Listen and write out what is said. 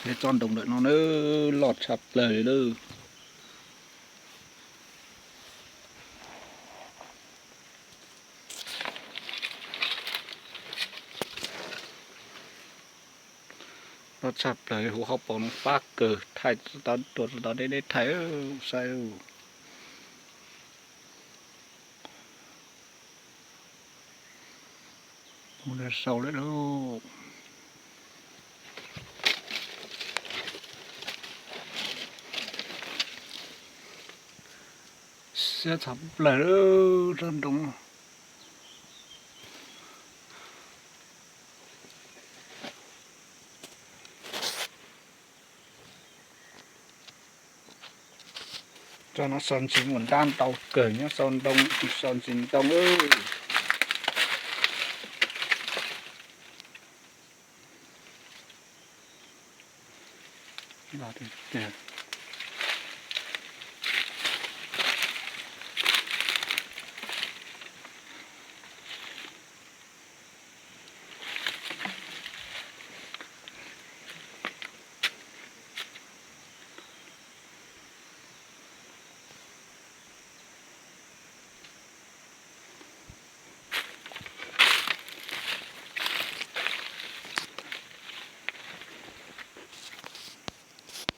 Txoj ntoo lawm no na, loj tshaj plaws li lawm. Loj tshaj plaws li, huv hauv paus no fab kawg, thaij tsis tau, tuaj tsis tau deb deb thaij saib. Mus sau lawm lauj. Siab tshaj plaws lawm tsob ntoo. Tsob no sau ntsis mus ntab ntau kawg, nyob sau ntoo, sau ntsis ntoo. Los tiag tiag.